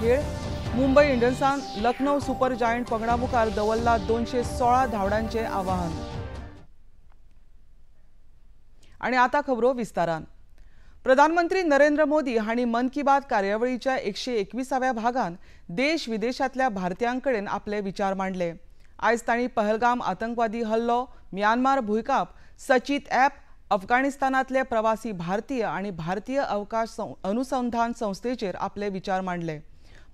खेळ. Mumbai इंडियन्सान Lucknow super giant पंगडा मुखार दवरला 216 धांवड्यांचें आव्हान. आनी आतां खबरो विस्तारान. प्रधानमंत्री नरेंद्र मोदी हांणी मन की बात कार्यावळीच्या 121व्या भागान देश विदेशांतल्या भारतीयां कडेन आपले विचार मांडले. आयज तांणी पहलगाम आतंकवादी हल्लो, म्यानमार भूंयकांप, सचीत ॲप, अफगाणिस्तानांतले प्रवासी भारतीय आनी भारतीय अवकाश अनुसंधान संस्थेचेर आपले विचार मांडले.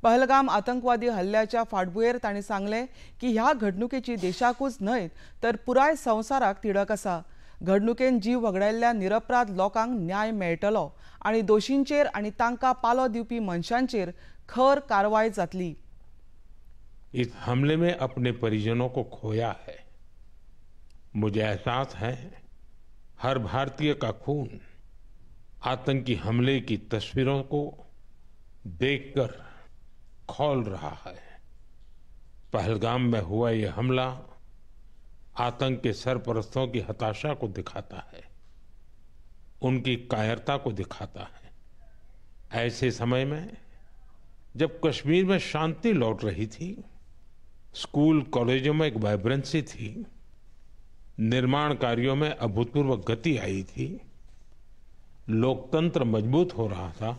पहलगाम आतंकवादी हल्ल्याच्या फाटभुंयेर तांणी सांगलें की ह्या घडणुकेची देशाकूच न्हय तर पुराय संवसाराक तिडक आसा. घडणुकेन जीव वगडायल्ल्या निरपराध लोकांक न्याय मेळटलो आनी दोशींचेर आनी तांकां पालो दिवपी मनशांचेर खर कारवाय जातली. इस हमले में अपने परिजनों को खोया है. मुझे एहसास है हर भारतीय का खून आतंकी हमले की तस्वीरों को देखकर खौल रहा है. पहलगाम में हुआ ये हमला आतंक के सरपरस्तों की हताशा को दिखाता है, उनकी कायरता को दिखाता है. ऐसे समय में जब कश्मीर में शांति लौट रही थी, स्कूल कॉलेजों में एक वाइब्रेंसी थी, निर्माण कार्यों में अभूतपूर्व गति आई थी, लोकतंत्र मजबूत हो रहा था,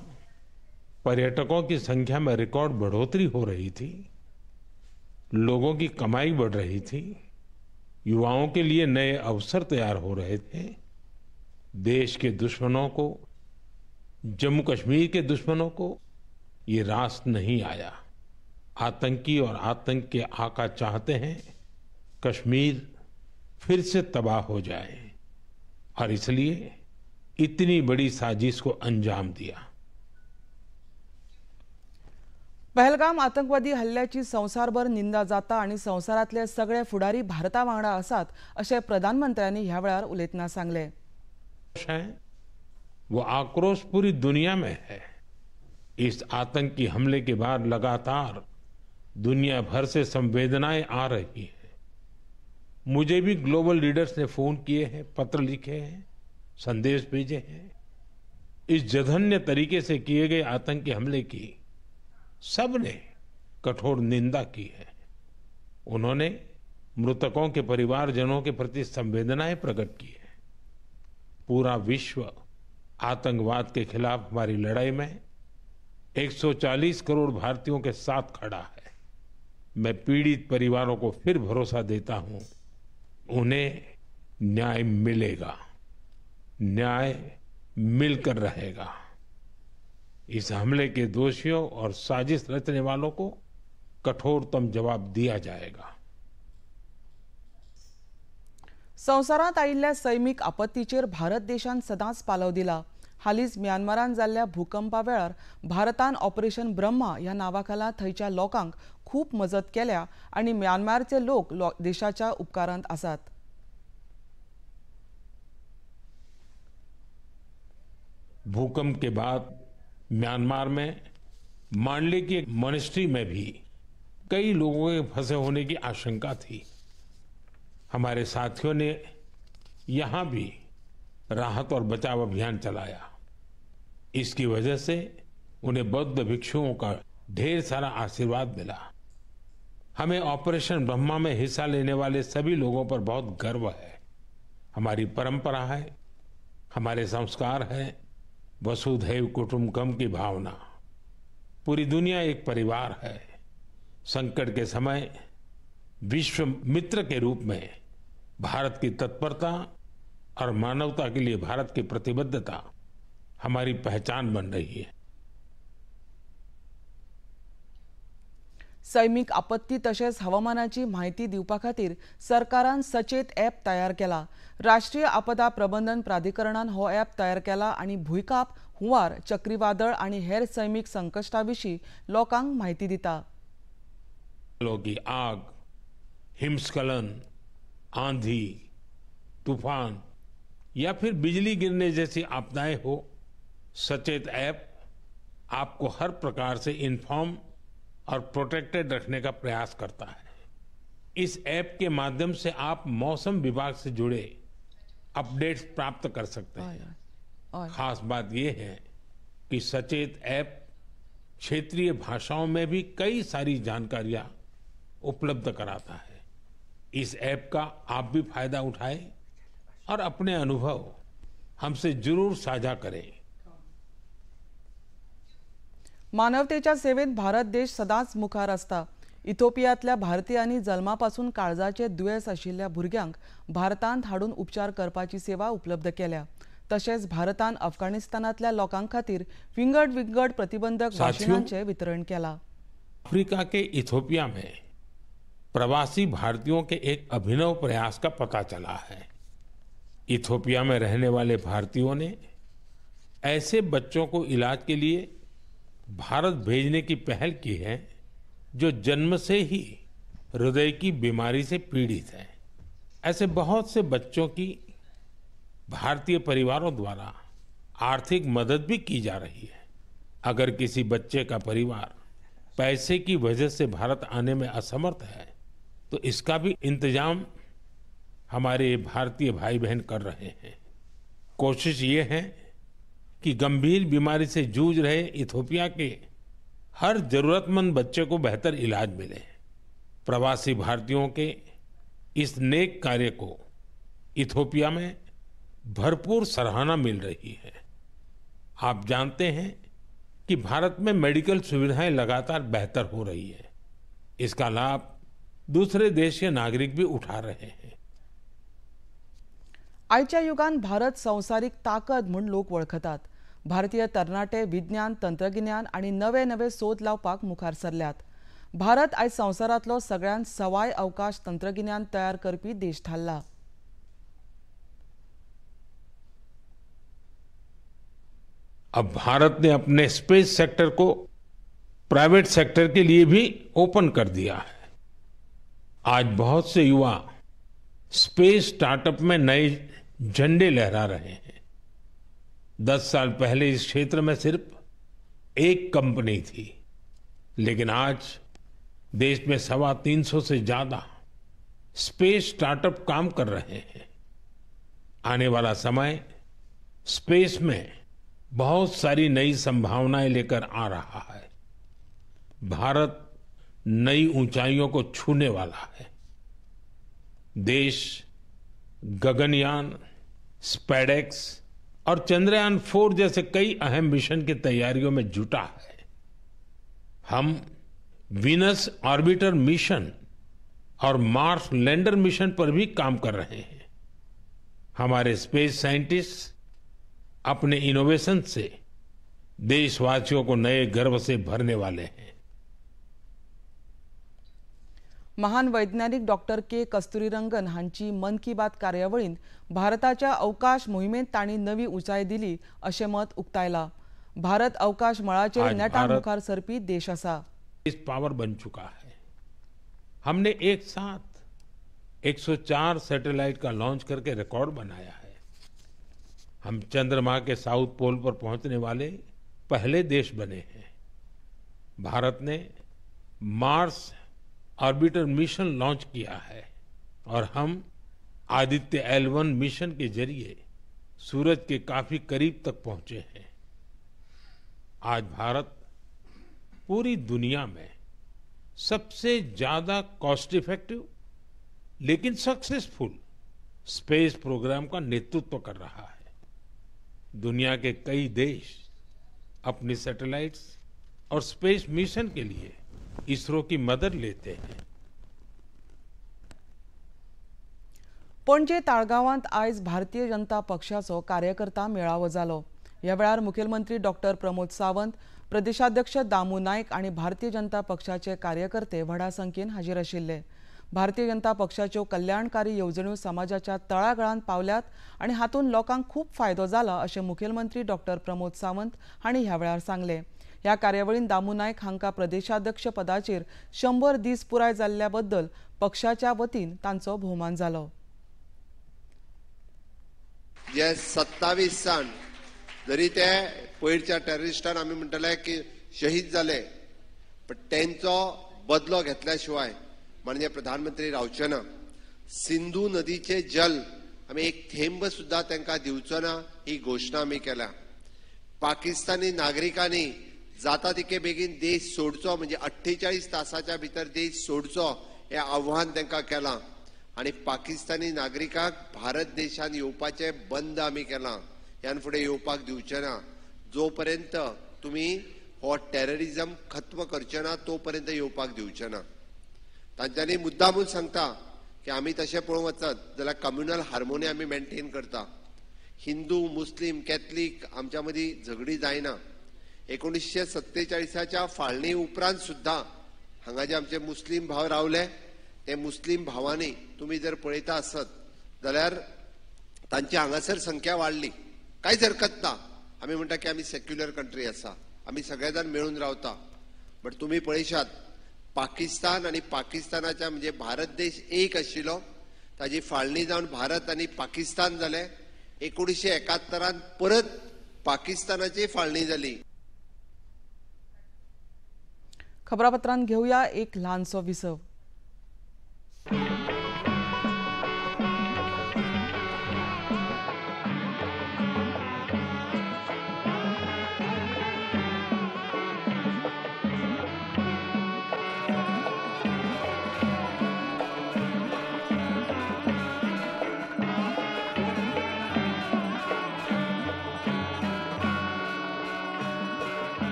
पर्यटकों की संख्या में रिकॉर्ड बढ़ोतरी हो रही थी, लोगों की कमाई बढ़ रही थी, युवाओं के लिए नए अवसर तैयार हो रहे थे, देश के दुश्मनों को, जम्मू कश्मीर के दुश्मनों को ये रास नहीं आया. आतंकी और आतंक के आका चाहते हैं कश्मीर फिर से तबाह हो जाए और इसलिए इतनी बड़ी साजिश को अंजाम दिया. पहलगाम आतंकवादी हल्ल्याची संवसारभर निंदा जाता आनी संवसारांतले सगळे फुडारी भारता वांगडा आसात अशें प्रधानमंत्र्यांनी ह्या वेळार उलयतना सांगलें. वो आक्रोश पूरी दुनिया में है. इस आतंकी हमले के बाद लगातार दुनिया भर से संवेदनाएं आ रही हैं. मुझे भी ग्लोबल लीडर्स ने फोन किए हैं, पत्र लिखे हैं, संदेश भेजे हैं. इस जघन्य तरीके से किए गए आतंकी हमले की सबने कठोर निंदा की है. उन्होंने मृतकों के परिवारजनों के प्रति संवेदनाएं प्रकट की है. पूरा विश्व आतंकवाद के खिलाफ हमारी लड़ाई में 140 करोड़ भारतीयों के साथ खड़ा है. मैं पीड़ित परिवारों को फिर भरोसा देता हूं, उन्हें न्याय मिलेगा, न्याय मिलकर रहेगा. इस हमले के दोषियों और साजिश रचने वालों को कठोरतम जवाब दिया जाएगा. संवसारांत आयिल्ल्या सैमीक आपत्तीचेर भारत देशान सदांच पालव दिला. हालींच म्यानमारान जाल्ल्या भूकंपा वेळार भारतान ऑपरेशन ब्रह्मा ह्या नांवा खाला थंयच्या लोकांक खूब मजत केल्या आनी म्यानमारचे लोक देशाच्या उपकारांत आसात. भूकंप के बाद म्यांमार में मांडले की एक मोनेस्ट्री में भी कई लोगों के फंसे होने की आशंका थी. हमारे साथियों ने यहाँ भी राहत और बचाव अभियान चलाया. इसकी वजह से उन्हें बौद्ध भिक्षुओं का ढेर सारा आशीर्वाद मिला. हमें ऑपरेशन ब्रह्मा में हिस्सा लेने वाले सभी लोगों पर बहुत गर्व है. हमारी परंपरा है, हमारे संस्कार हैं, वसुधैव कुटुंबकम की भावना. पूरी दुनिया एक परिवार है. संकट के समय विश्व मित्र के रूप में भारत की तत्परता और मानवता के लिए भारत की प्रतिबद्धता हमारी पहचान बन रही है. सैमीक आपत्ती तशेंच हवामानाची म्हायती दिवपा खातीर सरकारान सचेत ॲप तयार केला. राष्ट्रीय आपदा प्रबंधन प्राधिकरणान हो ॲप तयार केला आनी भूंयकांप, हुंवार, चक्रीवादळ आनी हेर सैमीक संकश्टा विशीं लोकांक म्हायती दिता. की आग, हिमस्खलन, आंधी, तूफान या फिर बिजली गिरने जैसी आपदाएं हो, सचेत ऐप आपको हर प्रकार से इन्फॉर्म और प्रोटेक्टेड रखने का प्रयास करता है। इस ऐप के माध्यम से आप मौसम विभाग से जुड़े अपडेट्स प्राप्त कर सकते हैं। खास बात यह है कि सचेत ऐप क्षेत्रीय भाषाओं में भी कई सारी जानकारियां उपलब्ध कराता है। इस ऐप का आप भी फायदा उठाएं और अपने अनुभव हमसे जरूर साझा करें। मानवतेच्या सेवेत भारत देश सदांच मुखार आसता। इथोपियांतल्या भारतीयांनी जल्मापासून काळजाचे दुयेंस आशिल्ल्या भुरग्यांक भारतांत हाडून उपचार करपाची सेवा उपलब्ध केल्या। तशेंच भारतान अफगाणिस्तानांतल्या लोकां खातीर विंगड विंगड प्रतिबंधक वाशिनांचें वितरण केलां। अफ्रीका के इथोपिया में प्रवासी भारतीयों के एक अभिनव प्रयास का पता चला है। इथोपिया में रहने वाले भारतीयों ने ऐसे बच्चों को इलाज के लिए भारत भेजने की पहल की है जो जन्म से ही हृदय की बीमारी से पीड़ित हैं। ऐसे बहुत से बच्चों की भारतीय परिवारों द्वारा आर्थिक मदद भी की जा रही है। अगर किसी बच्चे का परिवार पैसे की वजह से भारत आने में असमर्थ है तो इसका भी इंतजाम हमारे भारतीय भाई बहन कर रहे हैं। कोशिश ये है कि गंभीर बीमारी से जूझ रहे इथोपिया के हर जरूरतमंद बच्चे को बेहतर इलाज मिले। प्रवासी भारतीयों के इस नेक कार्य को इथोपिया में भरपूर सराहना मिल रही है। आप जानते हैं कि भारत में मेडिकल सुविधाएं लगातार बेहतर हो रही है। इसका लाभ दूसरे देश के नागरिक भी उठा रहे हैं। आयच्या युगान भारत संवसारीक ताकद म्हूण लोक वळखतात। भारतीय तरणाटे विज्ञान, तंत्रगिन्यान आनी नवे नवे सोद लावपाक मुखार सरल्यात। भारत आयज संवसारांतलो सगळ्यांत सवाय अवकाश तंत्रगिन्यान तयार करपी देश थारला। अब भारत ने अपने स्पेस सेक्टर को प्राइवेट सेक्टर के लिए भी ओपन कर दिया है। आज बहुत से युवा स्पेस स्टार्टअप में नए झंडे लहरा रहे हैं। 10 साल पहले इस क्षेत्र में सिर्फ एक कंपनी थी, लेकिन आज देश में 325 से ज्यादा स्पेस स्टार्टअप काम कर रहे हैं। आने वाला समय स्पेस में बहुत सारी नई संभावनाएं लेकर आ रहा है। भारत नई ऊंचाइयों को छूने वाला है। देश गगनयान, स्पेडेक्स और चंद्रयान 4 जैसे कई अहम मिशन की तैयारियों में जुटा है। हम वीनस ऑर्बिटर मिशन और मार्स लैंडर मिशन पर भी काम कर रहे हैं। हमारे स्पेस साइंटिस्ट अपने इनोवेशन से देशवासियों को नए गर्व से भरने वाले हैं। महान वैज्ञानिक डॉक्टर के कस्तुरीरंगन हांची मन की बात कार्यावळीन भारताच्या अवकाश मोहिमेंत तांणी नवी उंचाय दिली अशें मत उक्तायला। भारत अवकाश मळाचेर नेटान मुखार सरपी देश आसा। इस पावर बन चुका है। हमने एक साथ 104 सैटेलाइट का लॉन्च करके रिकॉर्ड बनाया है। हम चंद्रमा के साउथ पोल पर पहुंचने वाले पहले देश बने हैं। भारत ने मार्स ऑर्बिटर मिशन लॉन्च किया है और हम आदित्य L1 mission के जरिए सूरज के काफी करीब तक पहुंचे हैं। आज भारत पूरी दुनिया में सबसे ज्यादा कॉस्ट इफेक्टिव लेकिन सक्सेसफुल स्पेस प्रोग्राम का नेतृत्व कर रहा है। दुनिया के कई देश अपनी सैटेलाइट्स और स्पेस मिशन के लिए इसरो की मदद लेते हैं। पणजे ताळगांवांत आयज भारतीय जनता पक्षाचो कार्यकर्ता मेळावो जालो। ह्या वेळार मुखेलमंत्री डॉक्टर प्रमोद सावंत, प्रदेशाध्यक्ष दामू नायक आनी भारतीय जनता पक्षाचे कार्यकर्ते व्हडा संख्येन हाजीर आशिल्ले। भारतीय जनता पक्षाच्यो कल्याणकारी येवजण्यो समाजाच्या तळागाळांत पावल्यात आनी हातूंत लोकांक खूब फायदो जाला अशें मुखेलमंत्री डॉक्टर प्रमोद सावंत हांणी ह्या वेळार सांगलें। ह्या कार्यावळीन दामू नायक हांकां प्रदेशाध्यक्ष पदाचेर 100 दीस पुराय जाल्ल्या बद्दल पक्षाच्या वतीन तांचो भोवमान जालो। जे 27 जाण जरी ते पयरच्या टेररिस्टान आमी म्हणटले की शहीद जाले, पण तेंचो बदलो घेतल्या शिवाय माननीय प्रधानमंत्री रावचे ना। सिंधू नदीचे जल आमी एक थेंब सुद्दां तांकां दिवचो ना ही घोशणा आमी केल्या। पाकिस्तानी नागरिकांनी जाता तितके बेगीन देश सोडचो, म्हणजे 48 तासाच्या भितर देश सोडचो हें आव्हान तांकां केलां आनी पाकिस्तानी नागरिकांक भारत देशान येवपाचें बंद आमी केलां. ह्यान फुडें येवपाक दिवचें ना. जोपर्यंत तुमी हो टेररिजम खत्म करचे ना तोपर्यंत येवपाक दिवचें ना. तांच्यांनी मुद्दामून सांगता की आमी तशें पळोवंक वचत जाल्यार कम्युनल हार्मोनी आमी मेंटेन करता. हिंदू मुस्लीम कॅथलीक आमच्या मदीं झगडी जायना. 1947च्या फाळणी उपरांत सुद्दां हांगा जे आमचे मुस्लीम भाव रावले ते मुस्लीम भावांनी तुमी जर पळयता आसत जाल्यार तांची हांगासर संख्या वाडली. कांयच हरकत ना. आमी म्हणटा की आमी सेक्युलर कंट्री आसा, आमी सगळे जाण मेळून रावता. बट तुमी पळयशात पाकिस्तान आनी पाकिस्तानाच्या म्हणजे भारत देश एक आशिल्लो, ताजी फाळणी जावन भारत आनी पाकिस्तान जाले. 1971 परत पाकिस्तानाची फाळणी जाली. खबरापत्रांत घेऊया एक ल्हानसो विसव.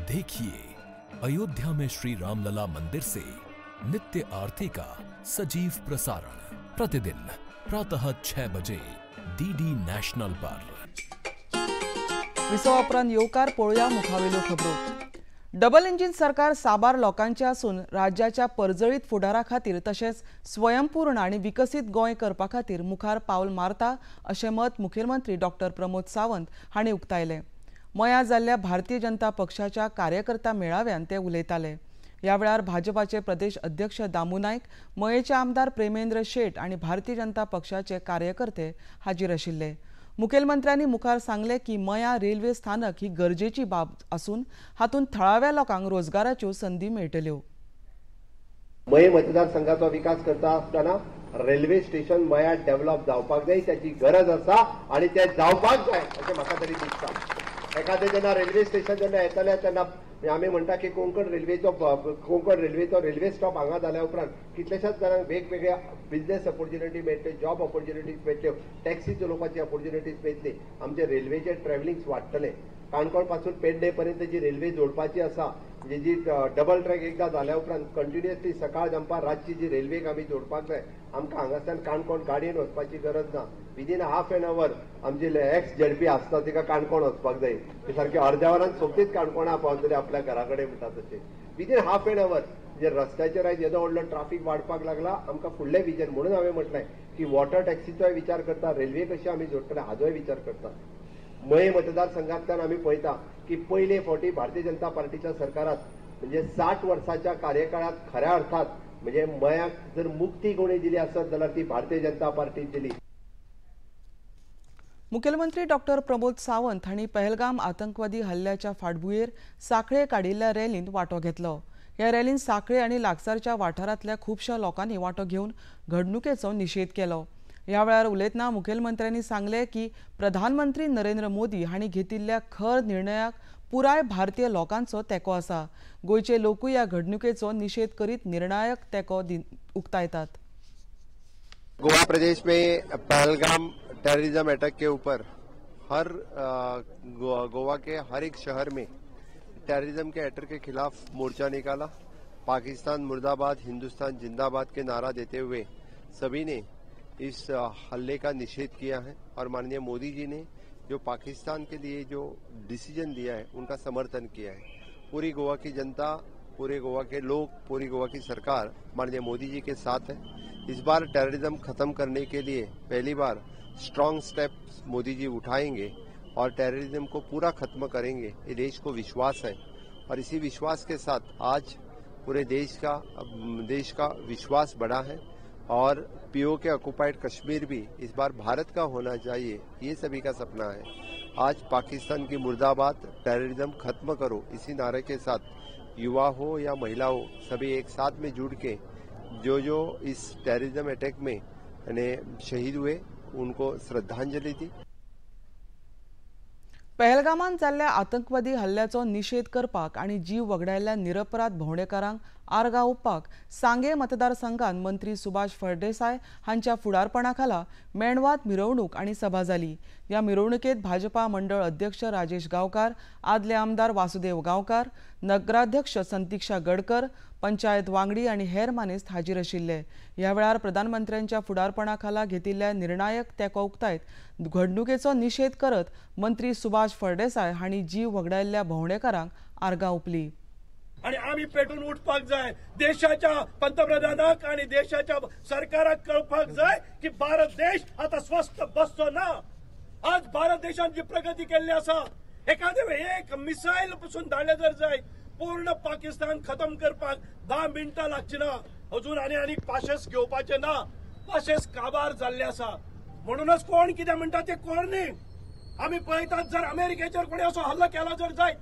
देखिए अयोध्या में श्री रामलला मंदिर से नित्य आरती का सजीव प्रसारण प्रतिदिन प्रातः 6 बजे डीडी नॅशनल पर. विसवा उपरांत येवकार पळोवया मुखावेल्यो खबरो. डबल इंजिन सरकार साबार लोकांचे आसून राज्याच्या परजळीत फुडारा खातीर तशेंच स्वयंपूर्ण आनी विकसीत गोंय करपा खातीर मुखार पावल मारता अशें मत मुखेलमंत्री डॉक्टर प्रमोद सावंत हांणी उक्तायलें. मया जाल्ल्या भारतीय जनता पक्षाच्या कार्यकर्ता मेळाव्यान ते उलयताले. ह्या वेळार भाजपाचे प्रदेश अध्यक्ष दामू नायक, मयेचे आमदार प्रेमेंद्र शेट आनी भारतीय जनता पक्षाचे कार्यकर्ते हाजीर आशिल्ले. मुखेलमंत्र्यांनी मुखार सांगलें की मया रेल्वे स्थानक ही गरजेची बाब आसून हातूंत थळाव्या लोकांक रोजगाराच्यो संदी मेळटल्यो. मये मतदारसंघाचो विकास करता आसतना रेल्वे स्टेशन मया डेव्हलप जावपाक जाय, त्याची गरज आसा आनी ते जावपाक जाय अशें म्हाका तरी दिसता. एखादें जेन्ना रेल्वे स्टेशन जेन्ना येतलें तेन्ना आमी म्हणटा की कोंकण रेल्वेचो रेल्वे स्टॉप हांगा जाल्या उपरांत कितल्याशाच जाणांक वेगवेगळे बिझनेस ऑपॉर्च्युनिटी मेळटल्यो, जॉब ऑपॉर्च्युनिटीज मेळटल्यो, टॅक्सी चलोवपाची ऑपॉर्च्युनिटीज मेळटली, आमचे रेल्वेचे ट्रॅव्हलिंग्स वाडटले. काणकोण पासून पेडणे पर्यंत जी रेल्वे जोडपाची आसा, म्हणजे जी डबल ट्रॅक एकदां जाल्या उपरांत कंटिन्युअसली सकाळ दनपार रातची जी रेल्वेक आमी जोडपाक जाय. आमकां हांगासल्यान काणकोण गाडयेन वचपाची गरज ना. विदीन हाफ एन our आमची एक्स झेडपी आसता तिका काणकोण वचपाक जाय. ती सारकी अर्द्या वरान सोंपतीच काणकोणा पावतली आपल्या घरा कडेन म्हणटा तशें. विदीन हाफ एन our म्हणजे रस्त्याचेर आयज येदो व्हडलो ट्राफीक वाडपाक लागला. आमकां फुडलें विजन म्हणून हांवें म्हटलें की वॉटर टॅक्सीचोय विचार करता, रेल्वे कशी आमी जोडटले हाजोय विचार करता. मये मतदारसंघांतल्यान आमी पळयता की पयले फावटी भारतीय जनता पार्टीच्या सरकारात म्हणजे 60 वर्साच्या कार्यकाळात खऱ्या अर्थात म्हणजे मयाक जर मुक्ती कोणी दिली आसत जाल्यार ती भारतीय जनता पार्टीन दिली. मुखेलमंत्री डॉक्टर प्रमोद सावंत हांणी पहलगाम आतंकवादी हल्ल्याच्या फाटभुंयेर सांखळे काडिल्ल्या रॅलींत वांटो घेतलो. ह्या रॅलींत सांखळे आनी लागसारच्या वाठारांतल्या खुबश्या लोकांनी वांटो घेवन घडणुकेचो निशेध केलो. ह्या वेळार उलयतना मुखेलमंत्र्यांनी सांगलें की प्रधानमंत्री नरेंद्र मोदी हांणी घेतिल्ल्या खर निर्णयाक पुराय भारतीय लोकांचो तेंको आसा. गोंयचे लोकूय ह्या घडणुकेचो निशेध करीत निर्णायक तेंको उक्तायतात. गोवा प्रदेश में पहलगाम टेररिज्म अटैक के ऊपर हर गोवा के हर एक शहर में टेररिज्म के अटैक के खिलाफ मोर्चा निकाला. पाकिस्तान मुर्दाबाद, हिंदुस्तान जिंदाबाद के नारा देते हुए सभी ने इस हल्ले का निषेध किया है और माननीय मोदी जी ने जो पाकिस्तान के लिए जो डिसीजन दिया है उनका समर्थन किया है. पूरी गोवा की जनता, पूरे गोवा के लोग, पूरी गोवा की सरकार माननीय मोदी जी के साथ है. इस बार टेररिज्म खत्म करने के लिए पहली bar strong steps Modi ji उठाएंगे और टेररिज्म को पूरा खत्म करेंगे, ये देश को विश्वास है. और इसी विश्वास के साथ आज पूरे देश का विश्वास बढ़ा है और पीओ के ऑक्यूपाइड कश्मीर भी इस बार भारत का होना चाहिए, ये सभी का सपना है. आज पाकिस्तान की मुर्दाबाद, टेररिज्म खत्म करो, इसी नारे के साथ युवा हो या महिला हो सभी एक साथ में जुड़ के जो जो इस टेररिज्म अटैक में यानी शहीद हुए उनको श्रद्धांजलि दी। पहलगामांत जाल्ल्या आतंकवादी हल्ल्याचो निशेध करपाक आनी जीव वगडायल्ल्या निरपराध भोंवडेकारांक आर्गां ओंपपाक सांगे मतदारसंघात मंत्री सुभाष फळदेसाय हांच्या फुडारपणा खाला मेणवात मिरवणूक आनी सभा जाली। ह्या मिरवणुकेत भाजपा मंडळ अध्यक्ष राजेश गांवकार, आदले आमदार वासुदेव गांवकार, नगराध्यक्ष संतिक्षा गडकर, पंचायत वांगडी आनी हेर मानेस्त हाजीर आशिल्ले। ह्या वेळार प्रधानमंत्र्यांच्या फुडारपणा खाला घेतिल्ल्या निर्णायक तेंको उक्तायत घडणुकेचो निशेध करत मंत्री सुभाष फळदेसाय हांणी जीव वगडायल्ल्या भोंवडेकारांक आर्गां ओंपली। आणि आमी पेटून उठपाक जाय, देशाच्या पंतप्रधानाक आणि देशाच्या सरकाराक कळपाक जाय की भारत देश आता स्वस्थ बसचो ना। आज भारत देशान जी प्रगती केल्ली आसा, एखादे एक मिसायल पसून धाडले जर जाय पूर्ण पाकिस्तान खतम करपाक 10 मिनटां लागची ना। अजून आनी आनी पाशेस घेवपाचे ना, पाशेस काबार जाल्ले आसा। म्हणूनच कोण कितें म्हणटा ते कोण न्ही। आमी पळयतात जर अमेरिकेचेर कोणी असो हल्लो केलो जर जायत,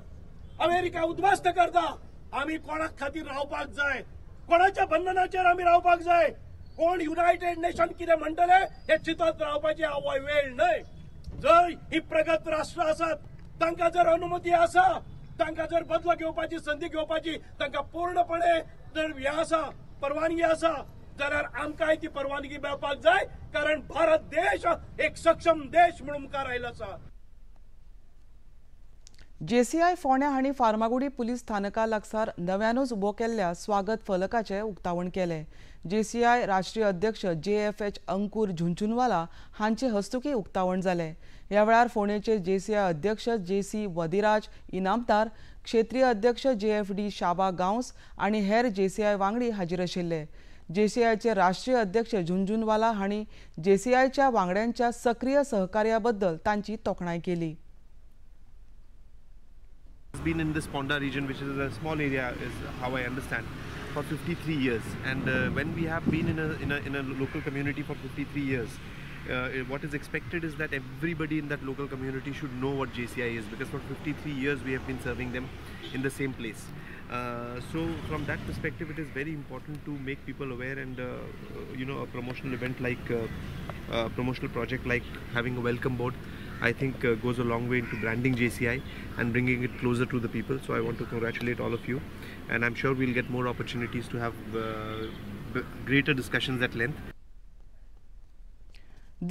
अमेरिका उद्ध्वस्त करता। आमी कोणाक खातीर रावपाक जाय, कोणाच्या बंधनाचेर आमी रावपाक जाय? कोण युनायटेड नेशन कितें म्हणटले हे चिंतत रावपाची आवय वेळ न्हय। जर ही प्रगत राष्ट्र आसात तांकां जर अनुमती आसा, तांकां जर बदलो घेवपाची संदी घेवपाची तांकां पूर्णपणे जर हें आसा, परवानगी आसा, जाल्यार आमकांय ती परवानगी मेळपाक जाय, कारण भारत देश एक सक्षम देश म्हणून मुखार आयलो आसा। जेसीआय फोंड्या हांणी फार्मागुडी पुलीस स्थानका लागसार नव्यानूच उबो केल्ल्या स्वागत फलकाचें उक्तावण केलें। जेसीआय राष्ट्रीय अध्यक्ष JFH अंकुर झुंझुनवाला हांचे हस्तुकीं उक्तावण जालें। ह्या वेळार फोंडेचे जेसीआय अध्यक्ष JC Vadiraj Inamdar, क्षेत्रीय अध्यक्ष JFD Shaba Gawas आनी हेर जेसीआय वांगडी हाजीर आशिल्ले। जेसीआयचे राष्ट्रीय अध्यक्ष झुंझुनवाला हांणी जेसीआयच्या वांगड्यांच्या सक्रीय सहकार्या बद्दल तांची तोखणाय केली। Been in this Ponda region, which is a small area, is how I understand, for 53 years. And when we have been in a local community for 53 years, what is expected is that everybody in that local community should know what JCI is, because for 53 years we have been serving them in the same place. So from that perspective, it is very important to make people aware, and you know, a promotional event like a promotional project like having a welcome board, I think goes a long way into branding JCI and bringing it closer to the people. So I want to congratulate all of you, and I'm sure we'll get more opportunities to have greater discussions at length.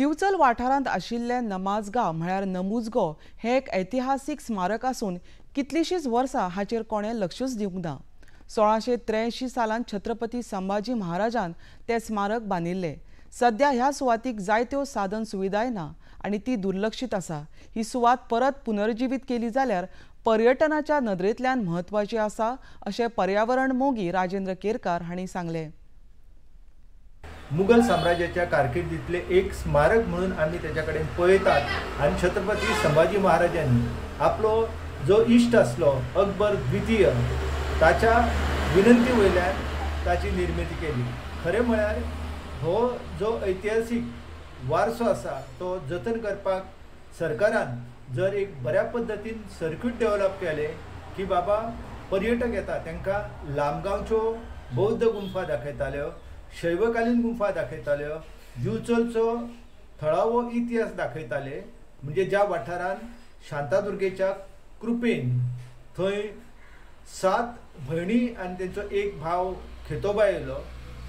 Divchal वाठारांत आशिल्ले नमाजगांव म्हळ्यार नमुजगो हे एक ऐतिहासीक स्मारक आसून कितलींशींच वर्सां हाचेर कोणें लक्षूच दिवंक ना। 1683 सालांत छत्रपती संभाजी महाराजान तें स्मारक बांदिल्लें। सद्या ह्या सुवातीक जायत्यो साधन सुविधाय ना आनी ती दुर्लक्षीत आसा। ही सुवात परत पुनर्जिवीत केली जाल्यार पर्यटनाच्या नदरेंतल्यान म्हत्वाची आसा अशें पर्यावरण मोगी राजेंद्र केरकार हांणी सांगलें। मुघल साम्राज्याच्या कारकिर्दीतले एक स्मारक म्हणून आमी तेच्या कडेन पळयतात आनी छत्रपती संभाजी महाराजांनी आपलो जो इश्ट आसलो अकबर द्वितीय ताच्या विनंती वयल्यान ताची निर्मिती केली। खरें म्हळ्यार हो जो ऐतिहासीक वारसो आसा तो जतन करपाक सरकारान जर एक बऱ्या पद्दतीन सर्क्यूट डेवलप केलें की बाबा पर्यटक येता तांकां लामगांवच्यो बौद्ध गुंफा दाखयताल्यो, शैवकालीन गुंफा दाखयताल्यो, दिवचलचो थळावो इतिहास दाखयताले। म्हणजे ज्या वाठारान शांतादुर्गेच्या कृपेन थंय 7 भयणी आनी तेंचो एक भाव खेतोबा येयलो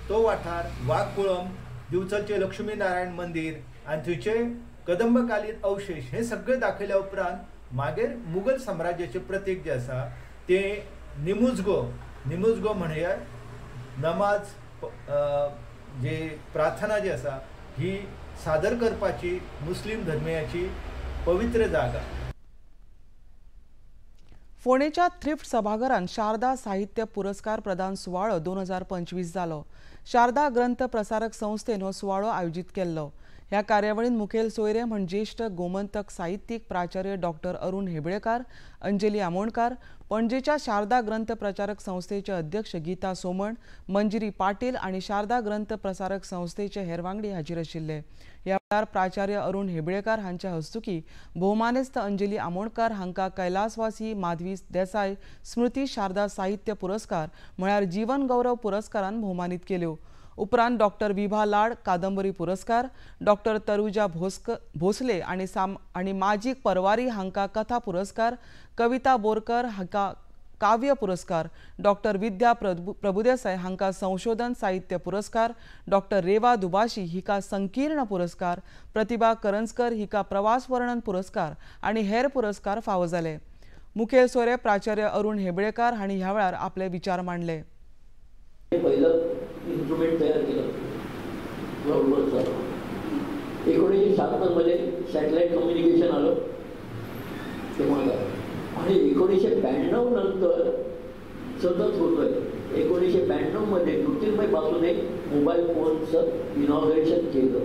तो वाठार, वाघकुळम, दिवचलचें लक्ष्मी नारायण मंदीर आनी थंयचे कदंबकालीन अवशेश हे सगळे दाखयल्या उपरांत मागीर मुगल साम्राज्याचें प्रतीक जें आसा तें निमुजगो, निमुजगो म्हणल्यार नमाज जे प्रार्थना जी आसा ही सादर करपाची मुस्लीम धर्मियाची पवित्र जागा। फोंडेच्या थ्रिफ्ट सभाघरान शारदा साहित्य पुरस्कार प्रदान सुवाळो 2025 जालो। शारदा ग्रंथ प्रसारक संस्थेन हो सुवाळो आयोजीत केल्लो। ह्या कार्यावळीन मुखेल सोयरे म्हण ज्येष्ठ गोमंतक साहित्यीक प्राचार्य डॉक्टर अरुण हेबळेकार, अंजली आमोणकार, पणजेच्या शारदा ग्रंथ प्रचारक संस्थेचे अध्यक्ष गीता सोमण, मंजिरी पाटील आनी शारदा ग्रंथ प्रसारक संस्थेचे हेर वांगडी हाजीर आशिल्ले। ह्या वेळार प्राचार्य अरुण हेबळेकार हांच्या हस्तुकी भोवमानेस्त अंजली आमोणकार हांकां कैलासवासी माधवी देसाय स्मृती शारदा साहित्य पुरस्कार म्हळ्यार जीवन गौरव पुरस्कारान भोवमानीत केल्यो। उपरांत डॉक्टर विभा लाड कादंबरी पुरस्कार, डॉक्टर तरुजा भोसले आनी माजीक परवारी हांकां कथा पुरस्कार, कविता बोरकर हांकां काव्य पुरस्कार, डॉक्टर विद्या प्रभुदेसाय हांकां संशोधन साहित्य पुरस्कार, डॉक्टर रेवा दुभाषी हिका संकीर्ण पुरस्कार, प्रतिभा करंजकर हिका प्रवास वर्णन पुरस्कार आनी हेर पुरस्कार फावो जाले। मुखेल सोयरे प्राचार्य अरुण हेबळेकार हांणी ह्या वेळार आपले विचार मांडले। पहिलं इन्स्ट्रुमेंट तयार केलं ग्राउंडवरचं। 1976 मध्ये सॅटेलाइट कम्युनिकेशन आलं तेव्हा, आणि 1992 नंतर सतत होतोय। 1992 मध्ये ज्योतिर्मयपासून एक मोबाईल फोनचं इनॉग्रेशन केलं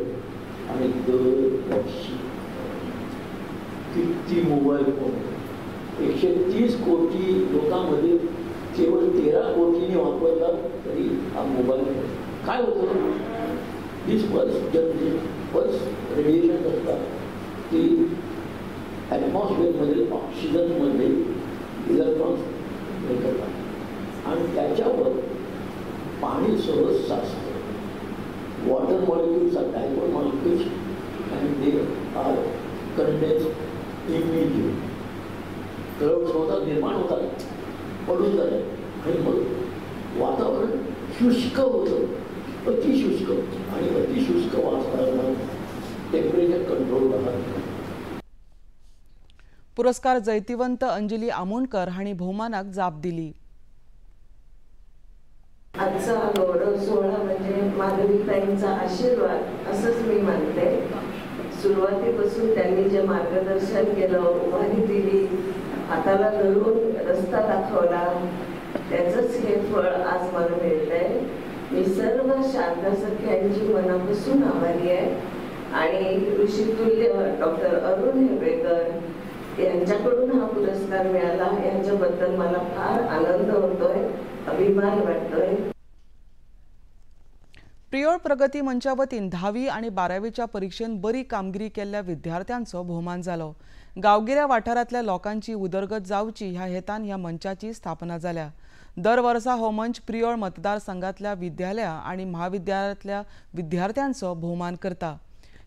आणि दरवर्षी किती मोबाईल फोन, 130 कोटी लोकांमध्ये केवळ 13 कोटींनी वापरला तरी हा मोबाईल फोन काय होतं, वीस पल्स पल्स रेडिएशन असतात ती ॲटमॉस्फिअरमधील ऑक्सिजनमध्ये इलेक्ट्रॉन्स हे करतात आणि त्याच्यावर पाणी सहज साचतं। Water molecules are dipole molecules and they are condense immediate. Clouds होतात, निर्माण होतात, पडून जातात आणि मग वातावरण शुष्क होतं, अतिशुष्क, आणि अतिशुष्क वातावरणात टेम्परेचर कंट्रोल राहत। पुरस्कार जैतिवंत अंजली आमोणकर हांणी भोवमानाक जाप दिली। आजचा हा गौरव सोहळा म्हणजे माधवीताईंचा आशीर्वाद असंच मी मानते। सुरुवातीपासून त्यांनी जे मार्गदर्शन केलं, उभारी दिली, हाताला धरून रस्ता दाखवला, त्याचंच हे फळ आज मला मिळतंय। मी सर्व शारदा सख्यांची मनापासून आभारी आहे आणि ऋषितुल्य डॉक्टर अरुण हेबळेकर यांच्याकडून हा पुरस्कार मिळाला यांच्याबद्दल मला फार आनंद होतोय, अभिमान वाटतोय। प्रियोळ प्रगती मंचा वतीन 10वी आणि 12वीच्या परीक्षेत बरी कामगिरी केल्ल्या विद्यार्थ्यांचो भोवमान जालो। गावगिऱ्या वाठारांतल्या लोकांची उदरगत जावची ह्या हेतान ह्या मंचाची स्थापना जाल्या। दर वर्सा हो मंच प्रियोळ मतदारसंघातल्या विद्यालया आणि महाविद्यालयातल्या विद्यार्थ्यांचो भोवमान करता।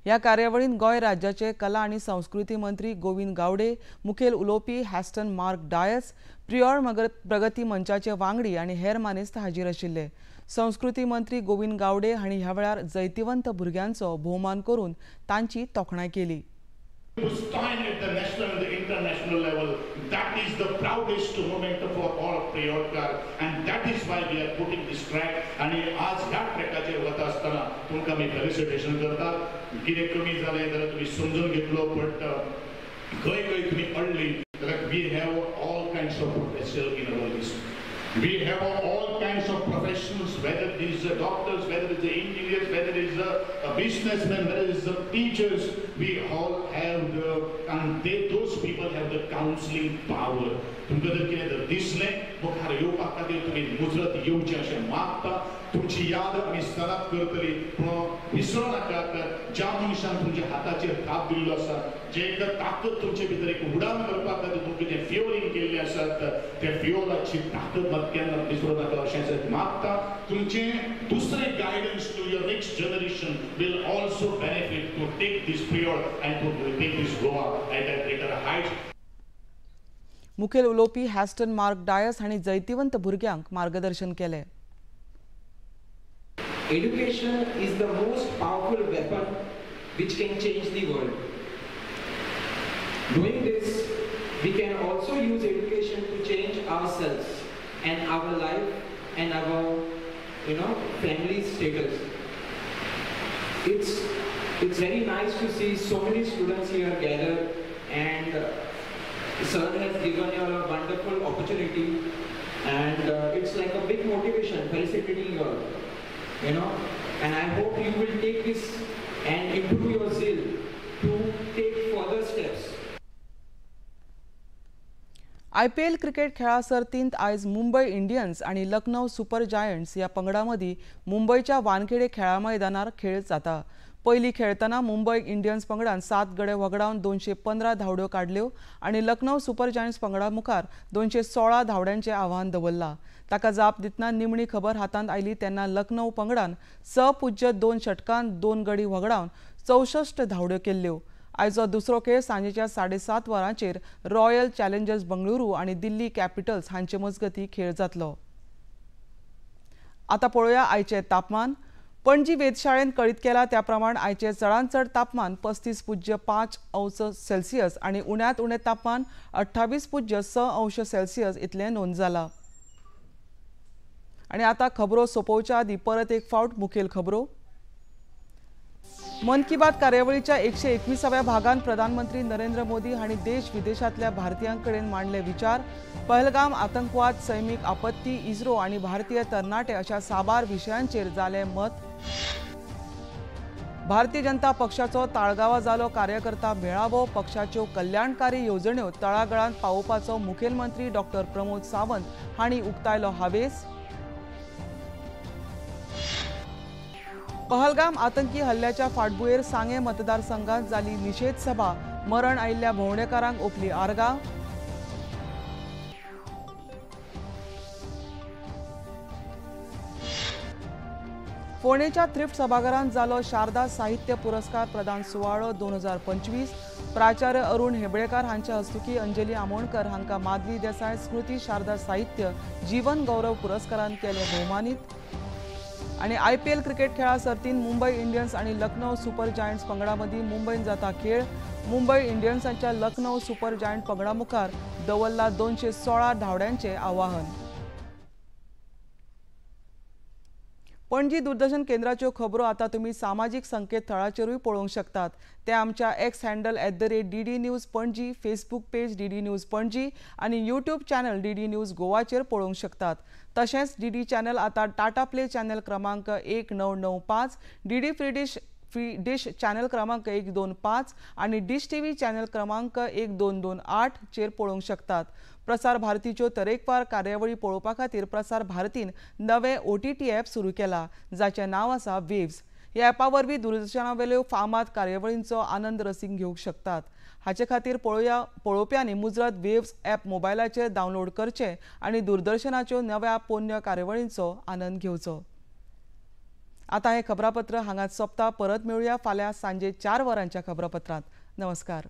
ह्या कार्यावळीन गोंय राज्याचे कला आणि संस्कृती मंत्री गोविंद गावडे, मुखेल उलोवपी हॅस्टन मार्क डायस, प्रियोळ प्रगती मंचाचे वांगडी आणि हेर मानेस्त हाजीर आशिल्ले। संस्कृती मंत्री गोविंद गावडे हांणी ह्या वेळार जैतिवंत भुरग्यांचो भोवमान करून तांची तोखणाय केली। To stand at the national and the international level, that is the proudest moment for all Priolkar, and that is why we are putting this track. आणि आज ह्या ट्रॅकाचेर वता आसतना तुमकां मी फेलिसिटेशन करता। कितें कमी जालें जाल्यार तुमी समजून घेतलो, बट खंय खंय तुमी अडली जाल्यार we have all kinds of potential in our list. We have all kinds of professionals, whether it is doctors, whether it is engineers, whether it is businessmen, whether it is teachers, we all have the, and they, those people have the counseling power. तुमकां जर कितें जर दिसलें मुखार येवपा खातीर तुमी मुजरत येवचें अशें मागता। तुमची याद आमी सदांच करतली, पूण विसरूं नाकात ज्या मनशान तुमच्या हाताचेर थाप दिल्लो आसा, जे एक ताकद तुमचे भितर एक उडान करपा खातीर तुमकां जें फ्युअलिंग केल्लें आसा त्या फ्युअलाची ताकद मात केन्ना विसरूं नाका अशें मागता। तुमचें दुसरें guidance to your next generation will also benefit to take this Priol and to take this Goa at a greater height. मुखेल उलोवपी हॅस्टन मार्क डायस हांणी जैतिवंत भुरग्यांक मार्गदर्शन केलें। Education is the most powerful weapon which can change the world. Doing this, we can also use education to change ourselves and our life and our, family status. It's very nice to see so many students here gathered, and sir has given you a wonderful opportunity, and it's like a big motivation felicitating you all. And I hope you will take this and improve your zeal to take further steps. IPL cricket खेळा सर्तींत आयज Mumbai Indians आनी Lucknow super giants ह्या पंगडां मदीं मुंबयच्या वानखेडे खेळा मैदानार खेळ जाता। पयली खेळटना मुंबय इंडियन्स पंगडान 7 गडे वगडावन 215 धांवड्यो काडल्यो आनी लखनौ सुपर जायंट्स पंगडा मुखार 216 धांवड्यांचें आव्हान दवरलां. ताका जाप दितना निमणी खबर हातांत आयली तेन्ना लखनौ पंगडान 6.2 षटकांत 2 गडी वगडावन 64 धांवड्यो केल्ल्यो. आयचो दुसरो खेळ सांजेच्या 7:30 वरांचेर रॉयल चॅलेंजर्स बंगळुरू आनी दिल्ली कॅपिटल्स हांचे मजगतीं खेळ जातलो. आतां पळोवया आयचें तापमान. पणजी वेधशाळेन कळीत केला त्या प्रमाण आयचें चडांत चड तापमान 35.5 अंश सेल्सियस आनी उण्यांत उणें तापमान 28.6 अंश सेल्सियस इतलें नोंद जालां. आनी आतां खबरो सोंपोवच्या आदीं परत एक फावट मुखेल खबरो. मन की बात कार्यावळीच्या 121व्या भागान प्रधानमंत्री नरेंद्र मोदी हांणी देश विदेशांतल्या भारतीयां कडेन मांडले विचार. पहलगाम आतंकवाद, सैमीक आपत्ती, इस्रो आनी भारतीय तरणाटे अशा साबार विशयांचेर जालें मत. भारतीय जनता पक्षाचो ताळगांवां जालो कार्यकर्ता मेळावो. पक्षाच्यो कल्याणकारी येवजण्यो तळागाळांत पावोवपाचो मुखेलमंत्री डॉक्टर प्रमोद सावंत हांणी उक्तायलो हावेस. पहलगाम आतंकी हल्ल्याच्या फाटभुंयेर सांगें मतदारसंघात जाली निशेध सभा. मरण आयिल्ल्या भोंवडेकारांक ओंपली आर्गां. फोंडेच्या थ्रिफ्ट सभाघरांत जालो शारदा साहित्य पुरस्कार प्रदान सुवाळो 2025. प्राचार्य अरुण हेबळेकार हांच्या हस्तुकी अंजली आमोणकर हांकां माधवी देसाय स्मृती शारदा साहित्य जीवन गौरव पुरस्कारान केले भोवमानीत. आनी IPL cricket खेळा सर्तीन मुंबय इंडियन्स आनी लखनौ सुपर जायंट्स पंगडा मदीं मुंबयन जाता खेळ. मुंबय इंडियन्सांच्या लखनौ सुपर जायंट पंगडा मुखार दवरला 216 धांवड्यांचें आव्हान. पणजी दूरदर्शन केंद्राच्यो खबरो आतां तुमी सामाजीक संकेतथळाचेरूय पळोवंक शकतात. ते आमच्या X handle @DD News Panaji, Facebook page DD News Panaji आनी यूट्यूब चॅनल DD news गोवाचेर पळोवंक शकतात. तशेंच DD channel आतां टाटा प्ले चॅनल क्रमांक 1995, DD free dish channel क्रमांक 125 आनी डिश TV channel क्रमांक 1228 चेर पळोवंक शकतात. प्रसार भारतीच्यो तरेकवार कार्यावळी पळोवपा खातीर प्रसार भारतीन नवे OTT app सुरू केला जाचें नांव आसा वेव्स. ह्या ॲपा वरवीं दूरदर्शनावेल्यो फामाद कार्यावळींचो आनंद रसीक घेवंक शकतात. हाचे खातीर पळोवप्यांनी मुजरत वेव्स ॲप मोबायलाचेर डावनलोड करचें आनी दूरदर्शनाच्यो नव्या पोन्न्या कार्यावळींचो आनंद घेवचो. आतां हें खबरापत्र हांगाच सोंपता. परत मेळुया फाल्यां सांजे 4 वरांच्या खबरापत्रांत. नमस्कार.